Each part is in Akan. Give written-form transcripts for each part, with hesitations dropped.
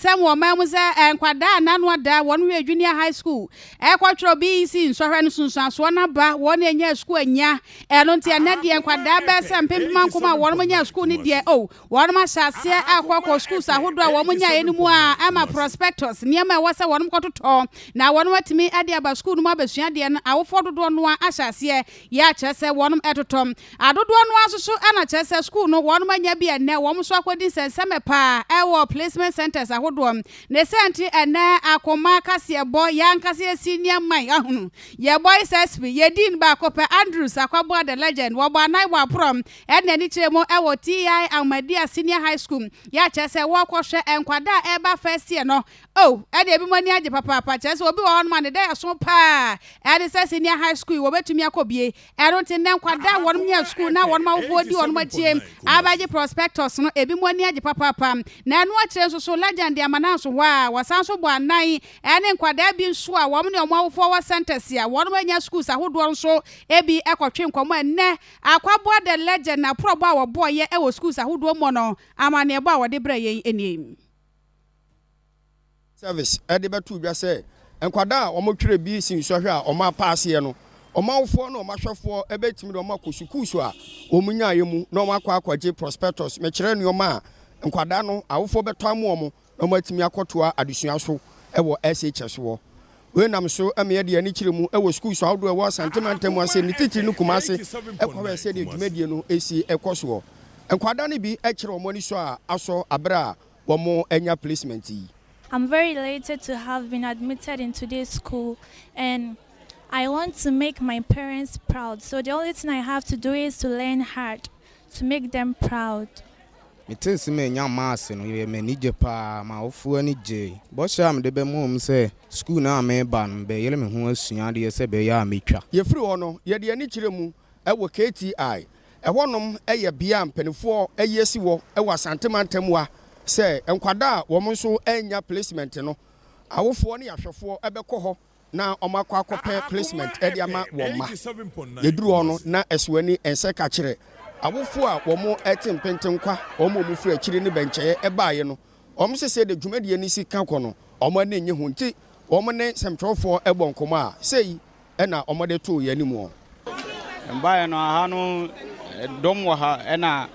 Sɛm wɔ ɔman mu sɛ nkwadaa a n'ano ada wɔn wie junior high school ɛkɔtwerɛ BEC nsɔhwɛ no sunsuansoɔ no aba wɔn anya sukuu anya. Ɛno nti ɛnɛ deɛ, nkwadaa bɛɛ sɛ mpempem ankom a wɔn nya sukuu no deɛ o, wɔn ahyɛ aseɛ akɔ schools ahodoɔ a wɔn nyaeɛ no mu a ɛma prospectus, nneɛma a ɛwɔ sɛ wɔn kɔtotɔ na wɔn atumi de aba sukuu no mu abɛsua deɛ no, awofoɔ dodoɔ no a ahyɛ aseɛ yɛ akyerɛ sɛ wɔn ɛtotɔ adodoɔ no nso so. Ɛna kyerɛ sɛ sukuu no wɔn anya bi, ɛnɛ wɔn nso akɔdi nsɛnsɛmɛ paa ɛwɔ placement centers ahodoɔ ne sɛ. Nti ɛnɛ akoma kaseɛbɔ yɛn ankasa yɛ senior man ahunu yɛ boys SP yɛ dean baako pɛ, Andrews Akwaboa the Legend, wɔbɔ anan wɔ aporɔm. Ɛna ani kyerɛ mu ɛwɔ T.I. Ahmadiyya Senior High School, yɛ akyerɛ sɛ wɔrekɔhwɛ nkwadaa a ɛreba first year no o. Ɛde ebi mo ani agye papaapa, kyerɛ sɛ obi wɔ hɔnom a ne da yɛ so paa ɛde sɛ senior high school wɔbɛtumi akɔ bie. Ɛno nti nnɛ nkwadaa wɔn nyɛ school na wɔn awofoɔ di wɔn akyie abɛgye prospectus no, ebi mo ani agye papaapa. Na ɛno akyerɛ nso so, Legend de ama nanso hɔ a wɔsan so bɔ anan ɛne nkwadaa bi nso a wɔn ne wɔn awofoɔ wɔ centers a wɔn anya schools ahodoɔ nso ebi ɛkɔtwe nkɔmɔ. Ɛnnɛ Akwaboa the Legend na porɔbɔ a wɔbɔɔyɛ ɛwɔ schools ahodoɔ mu no, amanneɛbɔ a wɔde brɛ yɛn nie. Service ɛde bɛto dwa sɛ nkwadaa a wɔtwerɛ bi si nsɔhwɛ a wɔn apaaseɛ no, wɔn awofoɔ ne wɔn ahwɛfoɔ ɛbɛtumi de wɔn akɔ sukuu so a wɔn nyaeɛ mu na wɔn akɔ akɔgye prospectus, mɛkyerɛ nneɛma a nkwadaa no awofoɔ bɛtɔ ama wɔn na wɔn atumi akɔtoa adesua so ɛwɔ SHS wɔ. Wei nam so ɛma yɛde ani kyerɛ mu ɛwɔ sukuu so ahodoɔ ɛwɔ Asante mu ase, ne titiri no Kumase, ɛkɔhwɛ sɛdeɛ dwumadie no esi ɛkɔ soɔ. Nkwadaa no bi ɛkyerɛ wɔn ani so a asɔ abere a wɔn anya placement yi. I'm very elated to have been admitted into this school and I want to make my parents proud. So the only thing I have to do is to learn hard to make them proud. Metee sɛ manya maase no, yɛ m'ani gye paa ma awofoɔ ani gye. Bɔhyɛ a mede bɛma wɔn sɛ sukuu no a meba no, bɛyere me ho asua adeɛ sɛ bɛyɛ a metwa. Yɛfiri hɔ no, yɛde ani kyerɛ mu ɛwɔ KTI. Ɛhɔnom ɛyɛ bea a mpanimfoɔ ayi asi wɔ ɛwɔ Asante mantam a sɛ nkwadaa a wɔn nso anya placement no, awofoɔ ne ahwɛfoɔ ɛbɛkɔ hɔ na wɔn akɔ akɔpɛ placement ɛde ama wɔn mma. Yɛduru hɔ no na ɛso nsɛ ka kyerɛ awofoɔ a wɔn ɛte mpentenkwa, wɔn a wɔn firi akyiri ne bɛnkyɛeɛ ɛbaeɛ no, wɔn sɛ de dwumadie no si ka kɔ no, wɔn ani nye ho, nti wɔn ne nsɛmtwerɛfoɔ ɛbɔ nkɔmɔ a sei ɛna wɔn de too yɛn anim hɔ. Mbaeɛ no, aha no dɔm wɔ ha, ɛna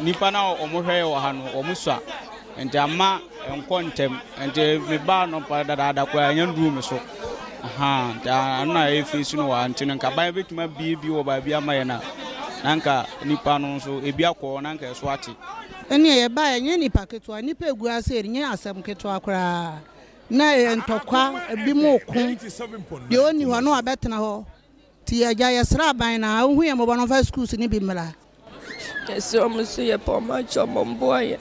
nipa na wɔn hwɛ wɔ ha no, wɔn sua nti ama nkɔ ntɛm. Nti mebaa no pa dadaada koraa, ɛnyɛ nduru mi so aha. Nti ano na ɛyɛ so no wɔ ha, nti no nka ban bɛtumi abie bi wɔ baabi ama yɛn a, na nka nipa no nso ebi akɔ na nka ɛso ate. Ɛne yɛbaa, ɛnyɛ nipa ketewa, nipa egu ase, ɛnyɛ asɛm ketewa koraa, na ɛyɛ ntɔkwa, ebi mu ko, deɛ ɔnni hɔ no wabɛtena hɔ. Nti yɛgya yɛsrɛ aban na wohu yɛ mmɔbɔ no, mfa schools no bi mmra. Yɛsrɛ ɔmo so, yɛpɛ ɔmo akyɛ, ɔmo mboa yɛ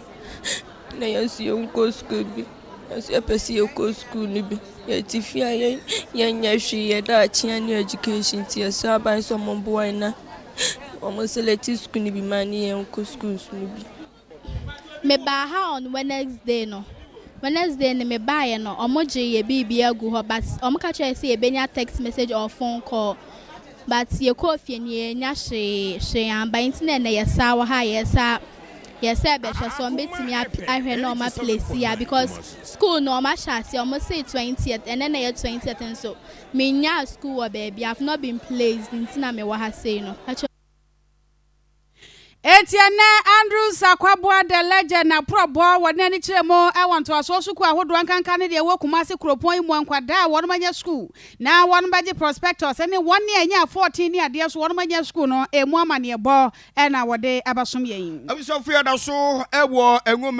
na yɛn nso yɛnkɔ sukuu bi. Yɛn nso yɛpɛ sɛ yɛkɔ sukuu no bi. Yɛte fie a yɛnyɛ hwee, yɛda akyea ne education. Nti yɛsrɛ aban sɛ ɔmo mboa yɛn na ɔmo select sukuu no bi ma ne yɛnkɔ schools no bi. Mebaa ha on Wednesday no. Wednesday no mebaeɛ no, ɔmo gye yɛ biribi agu hɔ, but ɔmo ka kyerɛ sɛ yɛbɛnya text message or phone call, but yɛkɔɔ fie no, yɛnya hwee hwee amba. Nti na ɛnɛ yɛsa wɔ ha, yɛsɛ bɛhwɛ sɛ ɔmo bɛtumi ahwɛ na ɔmo aplace ya, because school no ɔmo ahyɛ ase, ɔmo say 20th, ɛnɛ na yɛ 20th nso menya school wɔ baabi. I've not been placed, nti na mewɔ ha sei no. Eti ɛnɛ Andrews Akwaboa the Legend na porɔbɔ wɔde n'ani kyerɛ mu ɛwɔ ntoasoɔ sukuu ahodoɔ, nkanka ne deɛ ɛwɔ Kumase kuropɔn yi mu, nkwadaa a wɔn anya sukuu na wɔn bɛgye prospectus ne wɔn ne anya 14 ne adeɛ so wɔn anya sukuu no emu amanneɛbɔ ɛna wɔde abɛsom yɛn. Abusuafo, yɛda so ɛwɔ nwoma.